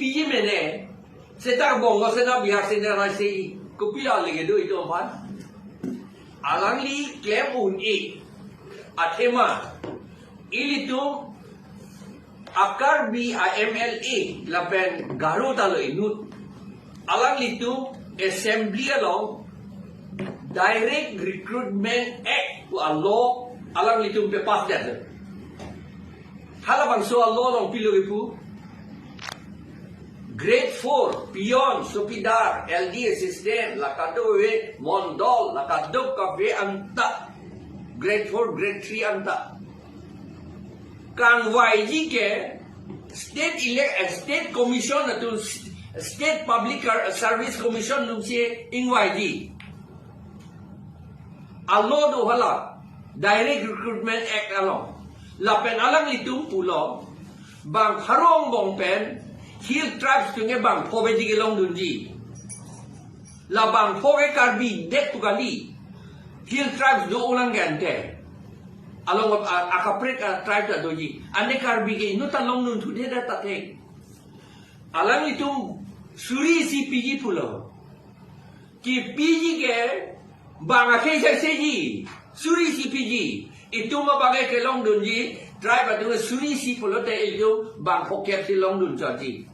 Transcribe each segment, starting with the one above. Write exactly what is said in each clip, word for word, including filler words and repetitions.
Piji mene, seta Bongo Sena, Bihar Sena raise i, kopilo lege do itum aphan. Alangli klem un-e, athema, ilitum a-Karbi a-M L A, lapen Garo ta lo inut. Alanglitum assembly along Direct Recruitment Act pu a-law alanglitum pe-pass det. Halabangso a-law along pilo kipu. Grade four, peon, chowkidar, L D assistant, la kadokave, mondol, la kadokave anta. Grade four, grade three anta. Kangvaiji ke State Elec-, eh, State Commission atum, State Public Car-, Service Commission atumsi ingvaiji. A-law do hala, Direct Recruitment Act along. Lapen alanglitum pulo, bang pharo angbong pen Hill Tribes atum ke bang pho bedi kelongdunji. La bang pho ke Karbi det pu kali. Hill Tribes do ulang gente. Along a, akaprek a-tribe ta doji. Ante Karbi ke inut ta longdun thude det ta thek. Alanglitum suri isi piji pulo. Kepiji ke bang akhei sai seji, suri isi piji. Itum abang ke kelongdunji, tribe atum suri isi pulote itum bang phokep si longdun chotji.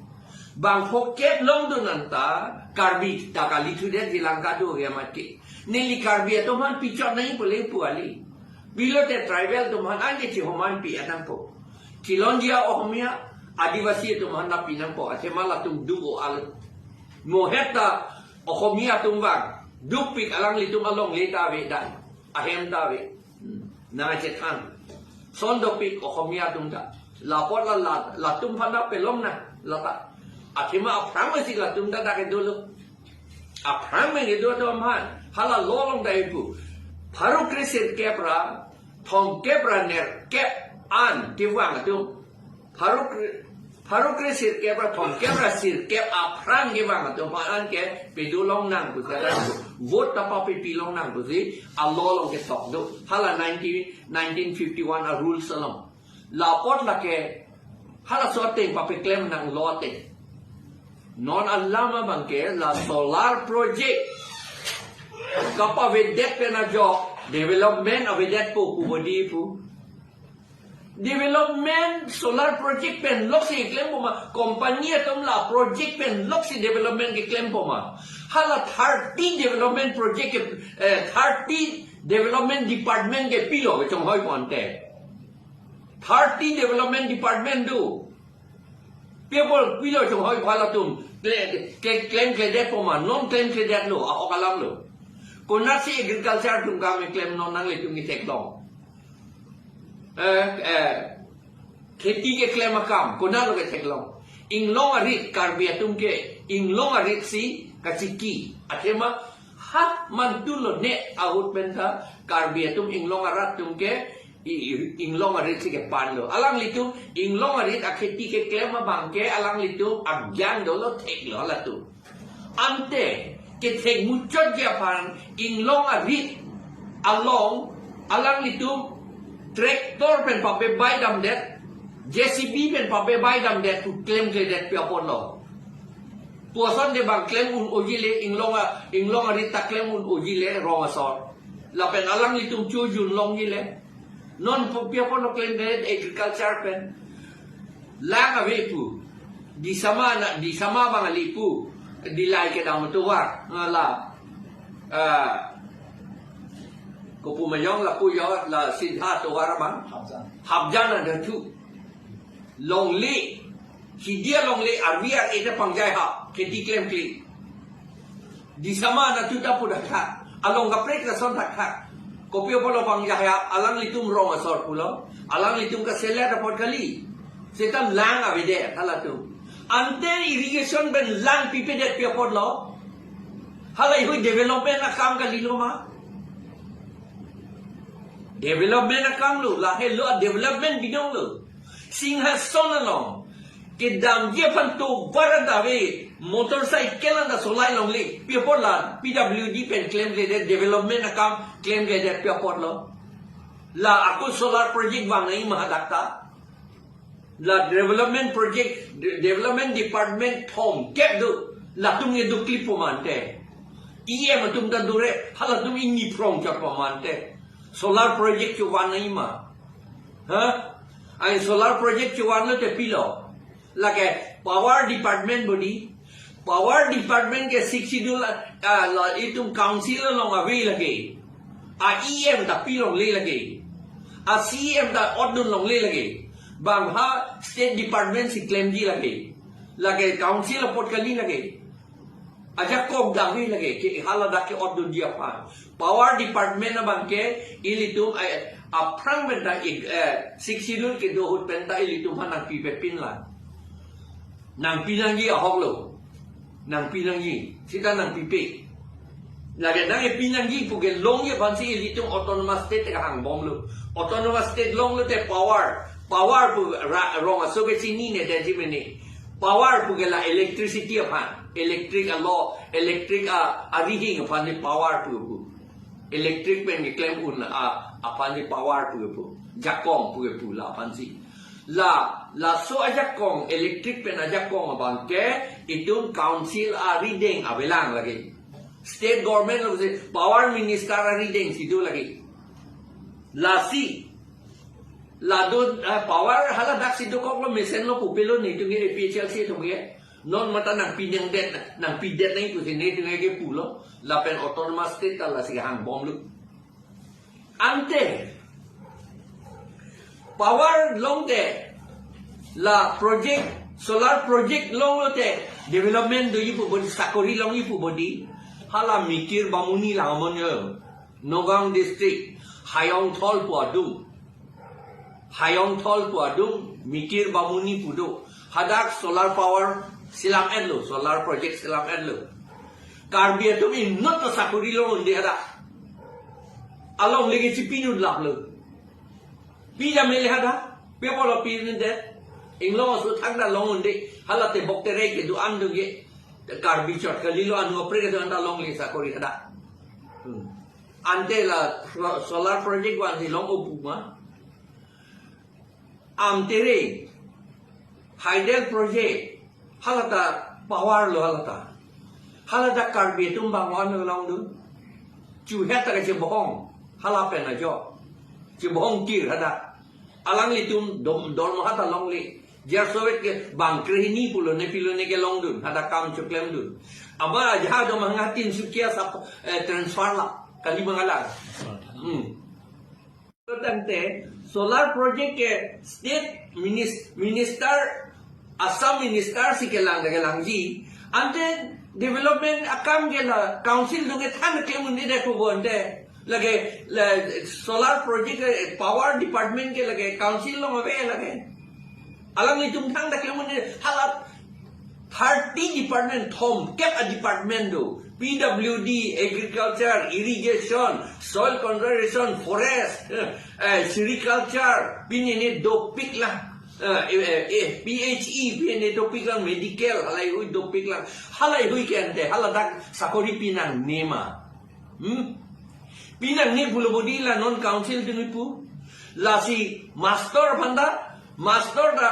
Bang phokep longdun anta Karbi ta kali thudet, Sri Lanka do ya mati. Neli Karbi atum aphan pichot nangji pule pu kali. Pilote tribal atum aphan anke chihomai pi nangpo. Chilonjia Ohomia, Adivasi atum aphan na pi nangpo. Athema latum duk o al. Mohet ta Ohomia atum vang dukpik, alanglitum alongle ta ave dai. Ahem ta ave. Hmm. Nangchethan. Son dopik Ohomia atum ta. Lapot la, la, latum aphan ta pelong na, lata. Athema aphrang si latum ta dak dolo. Aphrang meng kedo atum aphan. Hala law along dai pu. Pharo kre sirkep ra, thomkep ra nerkep an kevang atum. Pharo kre, pharo kre sirkep ra, thomkep ra sirkep aphrang kevang atum aphan ke pedo longnang pusi, vote ta papepi longnang pusi a-law along ketok do. Hala nineteen, nineteen fifty-one a-rules along. Lapot lake, halaso ateng papeklem nang law ateng. Non alam abang ke la solar project kapavedet pen ajok development avedetpo pu bodi pu. Development solar project pen loksi klempo ma, company atum la project pen loksi development keklem po ma. Hala thirty development project ke, eh, thirty development department ke pilo kechonghoi ponte. Thirty development department do. People pilo chonghoi halatum. Kle-, ke-, klemkledet po ma, non klemkledet lo, ahok alam lo. Konatsi agriculture atum kam keklem non nanglitum ketheklong. Eh, eh, kheti keklem akam, konat lo ketheklong. Inglong arit Karbi atum ke, inglong arit si kachiki. Athema, ha, mantu lo ne ahut pen ta, Karbi atum inglong arat atum ke, i, i, inglong arit si kepan lo. Alanglitum, inglong arit akheti keklem abang ke, alanglitum, agyan dolo theklo halatum. Ante, kethek muchotji aphan, inglong arit along, alanglitum, tractor pen papebai damdet, J C B pen papebai damdet, pu klemkledet pi apotlo. Puson de bang klem un-ojile, inglong a, inglong arit ta klem un-ojile, rong asor. Lapen alanglitum chojun longjile. Non pu pi apotlo klemdet agriculture pen. Lang ave pu. Disama na, disama bang ali pu. Dilai kedam atovar. Ngala. Ah. Kopu mayong lapu yo la sidha atovar abang. Hapjan. Hapjan ada tu. Longle. Hidia longle arvi ar-e ta pangjai ha. Kheti klemkle. Disama na tu ta pu dakha. Along kaprek lason dakha. Kopi apotlo pangjai ha, alanglitum rong asor pulo. Alanglitum kaselet apot kali. Seta lang avedet halatum. Ante irrigation pen lang pipedet pi apotlo. Hala ihui development akam kalilo ma. Development akam lo, lahelo development bidong lo. Singhason along kedamji aphan tovar ta ave, motorcycle anta solai longle, pi apot la P W D pen klemkledet, development akam klemkledet pi apotlo. La ako solar project vang nai ma hadak ta. La development project, de- development department thomkep do. Latum ke do klip po mante. E M atum ta dore, halatum ingni phrong chot po mante. Solar project kevan nangji ma. Ha? Ai solar project kevan lote pilo. Lake power department body. Power department ke Sixth Schedule, ah, la itum council along ave lake. A E M ta pilongle lake. A C E M ta otdun longle lake. Bang ha state department si klemji lake. Lake council apot kali lake. Ajakong ta ave lake. Ke haladak ke otdunji aphan. Power department abang ke ilitum, eh, aphrang pen ta ik-, eh, Sixth Schedule kedo ahut pen ta ilitum aphan nangpipe pin la. Nangpi nangji ahok lo. Nangpi nangji. Sita nangpipe. Lake nangpi nangji pu ke longji aphansi ilitum autonomous state ke hangbomlo. Autonomous state longlote power. Power pu ra-, rong aso ke chinine detji mene. Power pu ke la electricity aphan. Electric alo, electric a, arihing aphansi power pu pu. Electric pen keklem un a, aphansi power pu pu. Jakong pu pu la aphansi. La, laso ajakong, electric pen ajakong abang ke, itum council arideng avelang lake. State government lo si, power minister arideng si do lake. Lasi, la do, ah, power haladak si dokoklo, mesenlo, pupelo netum ke A P H L C atum ke. Non mata nangpi nangdet, nangpidet nangji pusi netum ke pulo. Lapen autonomous state ta lasi hangbomlo. Ante power longte, la project, solar project longlote development doji pu bodi, sakori longji pu bodi. Hala Mikir Bamuni lang amonit yo. Nagaon district, Hayongthol pu adung. Hayongthol pu adung, Mikir Bamuni pu do. Hadak solar power selam-etlo, solar project selam-etlo. Karbi atum inut ta sakori long-un-e hadak. Alongle ke chipidun laplo. Pi jam mele hadak, pi apotlo pidedet. Inglong aso thangta long-un-e, hala tebok terek kedo-an do ke. Karbi chot kalilo, anu apre kedo-an ta longle sakori hadak. Hmm. Ante la solar project vansi long-o pu ma. Amtere, Hydel project, halata power lo halata. Halata Karbi atum bang wan longdun. Chuhet ta kachebohong, hala pen ajo. Chebohong kir hadak. Alanglitum dom, dormaha ta longle. Jar sowet ke bang krehini pulo ne pilo ne ke longdun. Hadak kam choklemdun. Ama aja dom hanga Tinsukia sap, eh, transfer la. Kalimangalang. Hmm. Tangte solar project ke state minis-, minister, Assam minister si kelang, kelangji. Ante development akam ke la council atum ke than kemun ni dek pu bonte. Lake la solar project ke power department ke lake council along ave lake. Alanglitum thangta kemun ni, hala thirty department, thomkep a department do. P W D, agriculture, irrigation, soil conservation, forest, eh, eh, sericulture, pine ne dopik lang. Eh, eh, eh, P H E, pine ne dopik lang, medical, halaihui dopik lang. Halaihui ke ante, haladak sakori pi nangne ma. Hmm? Pi nangne pulo bodi la non council atum pu. Lasi master aphan ta, master ta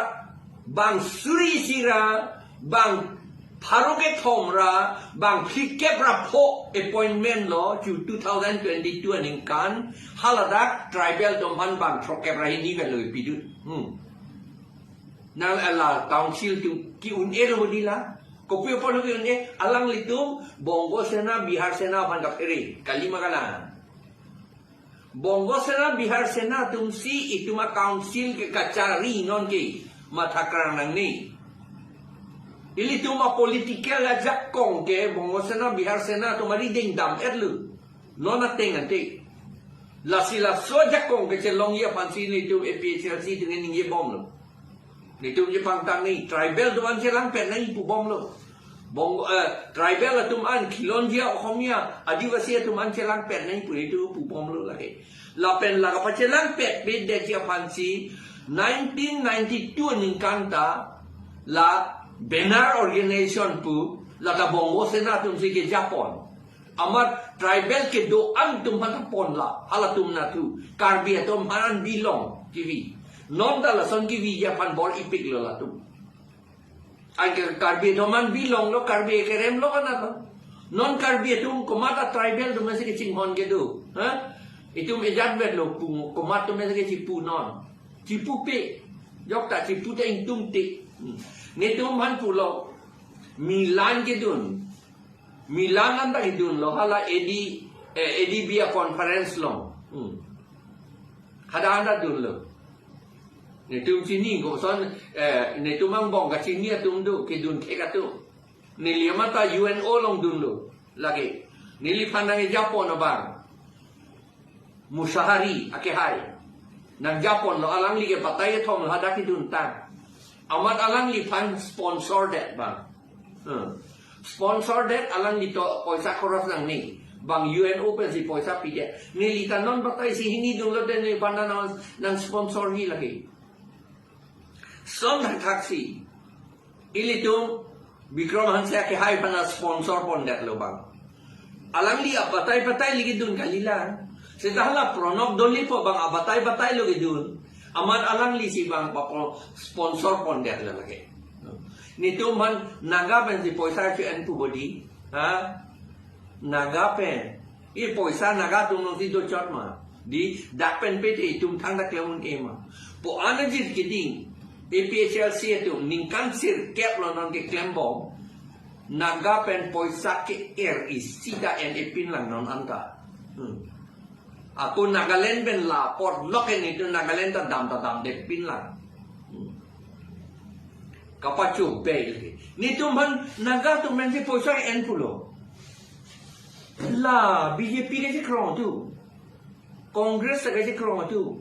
bang suri isi ra, bang pharo kethom ra, bang phlikep ra pho appointment lo, chu two thousand twenty-two aningkan, haladak tribal atum aphan bang throkkep ra hini pen lo pidun. Hmm. Nang ala council atum ke-un-e lo bodi la. Kopi apotlo ke-un-e, alanglitum Bongo Sena, Bihar Sena aphan kaphere, kalima kalang. Bongo Sena, Bihar Sena atum si itum a council ke kachari non ke matha krang nangne. Ilitum a political ajakong ke Bongo Sena, Bihar Sena atum arideng dam-etlo. Non ateng ante. Lasi laso ajakong kechelongji aphansi ilitum A P H L C atum ningje bomlo. Netum je pangtang ni, tribal atum an chelangpet nangji pu bomlo. Bong, eh, tribal atum an, Khilonjia Okhomia, Adivasi atum an chelangpet nangji pu netum pu bomlo lake. Lapen la kapachelangpet pedetji aphansi nineteen ninety-two aningkan ta la Benar Organization pu, lata Bongo Sena atum si kejapon. Amat tribal kedo-an atum aphan ponla, halatum nathu, Karbi atum aphan bilong, T V. Non ta lason kevi aphan bor-ipiklo latum. Anke Karbi atum an bilonglo, Karbi kerem lo kan atum. Non Karbi atum komat a tribal atum si kachinghon kedo. Ha? Itum ejat vet lo pu, komat atum si kachipu non. Chipupe. Jok ta chipu ta ingtung te. Hmm. Netum aphan pulo. Milan kedun. Milan anta kedunlo. Hala A D, eh, A D B a conference along. Hmm. Hadak anta dunlo. Netum chini koson, eh, netum angbong kachini atum do, kedun thek atum. Neli amat ta U N O along dunlo. Lake. Neliphan nangkeja pon abang. Mutahari akehai. Nangja ponlo, alangli ke batai kethom lo hadak kedun tang. Amat alangliphan sponsor det abang. Hmm. Sponsor det, alangli to poisa khoros nangne. Bang U N O pensi poisa pidet. Neli ta non batai isi hini dunlo te neliphan nang, nang sponsor hi lake. Som thakthak si. Ilitum Bikram Hanse akehai aphan sponsor pondetlo abang. Alangli abatai batai lake dun kalilang. Seta hala Pranab Doli po abang abatai batai lo kedun. Amat alangli si abang papo sponsor pondetlo lake. Netum aphan Naga pensi poisa chu en pu bodi. Ha? Naga pen. E poisa Naga atum alongsi dochot ma. Dei, dak pen pe te itum thangta klem un-e ma. Po anajir keding. A P H L C atum ningkan sirkep lo non keklembom. Naga pen poisa ke-er isi ta en-e pinlang non anta. Hmm. Ako Nagaland pen la apor lok en itum Nagaland ta dam ta damdet pinlang. Hmm. Kapachobei lake. Netum aphan Naga atum pensi poisa en pulo. La B J P kachekroitu. Congress kachekroitu.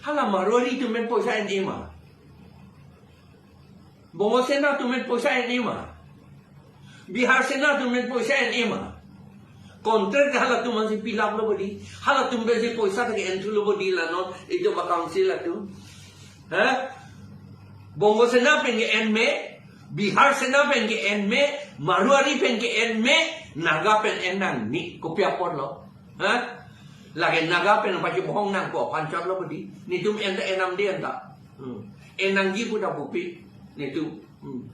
Hala Marwari atum pen poisa en-e ma. Bongo Sena atum pen poisa en-e ma. Bihar Sena atum pen poisa en-e ma. Contract halatum aphansi pilaplo bodi. Halatum pensi poisa ta ke-en thulo bodi la non. Itum a-council atum. Ha? Bongo Sena pen ke-en me, Bihar Sena pen ke-en me, Marwari pen ke-en me, Naga pen en nangne, kopi apotlo. Ha? Lake Naga pen pachibohong nangpo aphan chotlo bodi. Netum en ta enamde anta. Hmm. En nangji pu ta pupe. Netum. Hmm.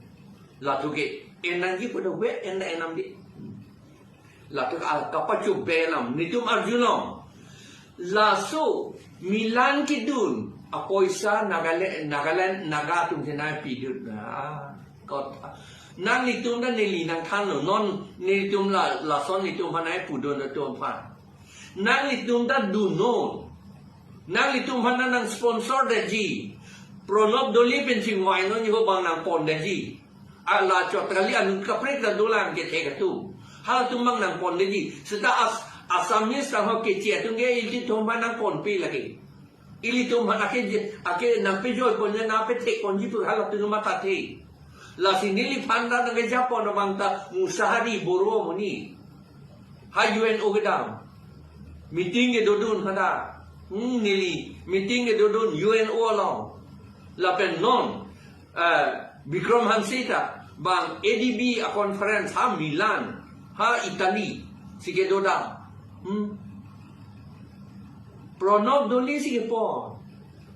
Latum ke. En nangji pu ta pupe, en ta enamde. Hmm. Latum a kapachobei alam. Netum arjulong. Laso Milan kedun apoisa Nagaland, Nagaland, Naga atum si nangpidun. Ah, kot. Nanglitum ta neli nangthanlo. Non nelitum la, lason netum aphan nangpudun atum aphan. Nanglitum ta dunnon. Nanglitum aphan nang sponsor detji. Pranab Doli pensi ngwai non iho abang nangpondetji. Ala chot kali anut kaprek ta dolang kethek atum. Halatum abang nangpondetji. Seta As-, Assamese tangho keche atum ke ilitum aphan nangponpe lake. Ilitum aphan ake je, ake nangpejoi ponji nangpethek ponji pu halatum mathathe. Lasi neliphan ta nangkeja pon abang ta Mutahari Boro Muni. Ha U N O kedam. Meeting kedodun hadak. Hmm, neli. Meeting kedodun U N O along. Lapen non, eh, Bikram Hanse ta abang A D B a-conference ha Milan, ha Italy si kedodam. Hmm. Pranab Doli si kepon.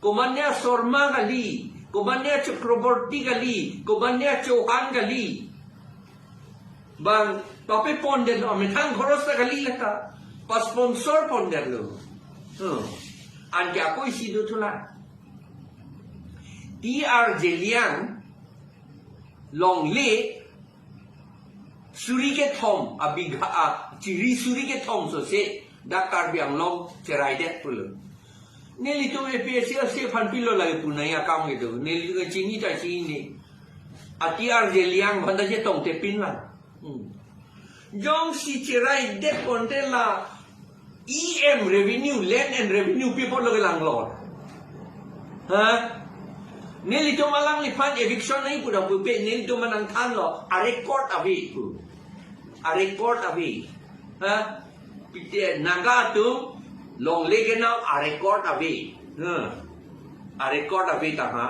Komatne a-Sharma kali, komatne a-Chakraborty kali, komatne a-Chauhan kali. Abang papepondet lo, amethang khoros ta kali lata. Pasponsor pondetlo. Hmm. Anke ako isi do thulang. T R Zeliang longle suri kethom abigha a, chiri suri kethom sose dak Karbi Anglong cheraidet pulo. Nelitum A P H L C aphan pilo lake punai akam kedo. Nelitum chini ta chini. A T R Zeliang aphan ta chetongte pinlang. Hmm. Jongsi cheraidet ponte la E M revenue, land and revenue people lo kelang lo. Ha? Nelitum alangliphan eviction nangji pu ta pupe, nelitum nangthanlo, a-record ave pu. A-record ave. Ha? Pite Naga atum longle kenam a-record ave. Ha? A-record ave ta ha.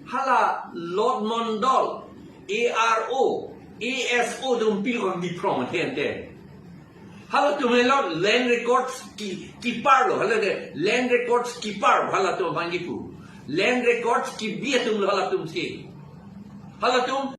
Hala Lord Mondol, A R O, A S O atum pil kon di phrong athe ante. Halatum helo land records ki, keeper lo, hala de land records keeper, halatum abang kipu. Land records kebi atum lo halatum si. Halatum